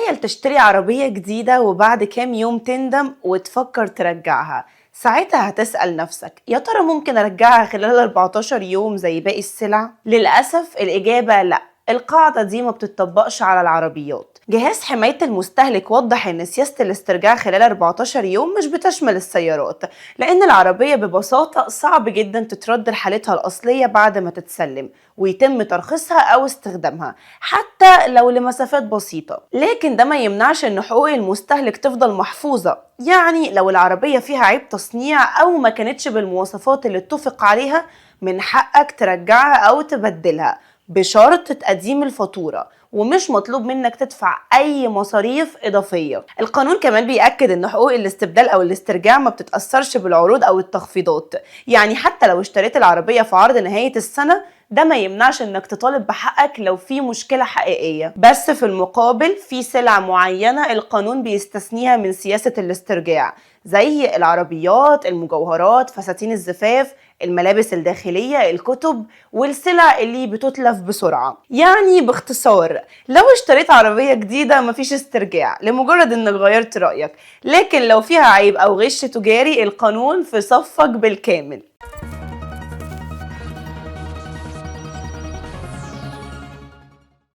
تخيل تشتري عربية جديدة وبعد كام يوم تندم وتفكر ترجعها. ساعتها هتسأل نفسك يا ترى ممكن أرجعها خلال 14 يوم زي باقي السلع؟ للأسف الإجابة لأ. القاعدة دي ما بتطبقش على العربيات. جهاز حماية المستهلك وضح إن سياسة الاسترجاع خلال 14 يوم مش بتشمل السيارات، لأن العربية ببساطة صعب جدا تترد لحالتها الأصلية بعد ما تتسلم ويتم ترخيصها أو استخدامها حتى لو لمسافات بسيطة. لكن ده ما يمنعش إن حقوق المستهلك تفضل محفوظة. يعني لو العربية فيها عيب تصنيع أو ما كانتش بالمواصفات اللي اتفق عليها، من حقك ترجعها أو تبدلها بشرط تقديم الفاتورة، ومش مطلوب منك تدفع أي مصاريف إضافية. القانون كمان بيأكد إن حقوق الاستبدال أو الاسترجاع ما بتتأثرش بالعروض أو التخفيضات. يعني حتى لو اشتريت العربية في عرض نهاية السنة، ده ما يمنعش إنك تطالب بحقك لو في مشكلة حقيقية. بس في المقابل في سلع معينة القانون بيستثنيها من سياسة الاسترجاع، زي العربيات، المجوهرات، فساتين الزفاف، الملابس الداخلية، الكتب، والسلع اللي بتتلف بسرعة. يعني باختصار لو اشتريت عربية جديدة مفيش استرجاع لمجرد انك غيرت رأيك، لكن لو فيها عيب او غش تجاري القانون في صفك بالكامل.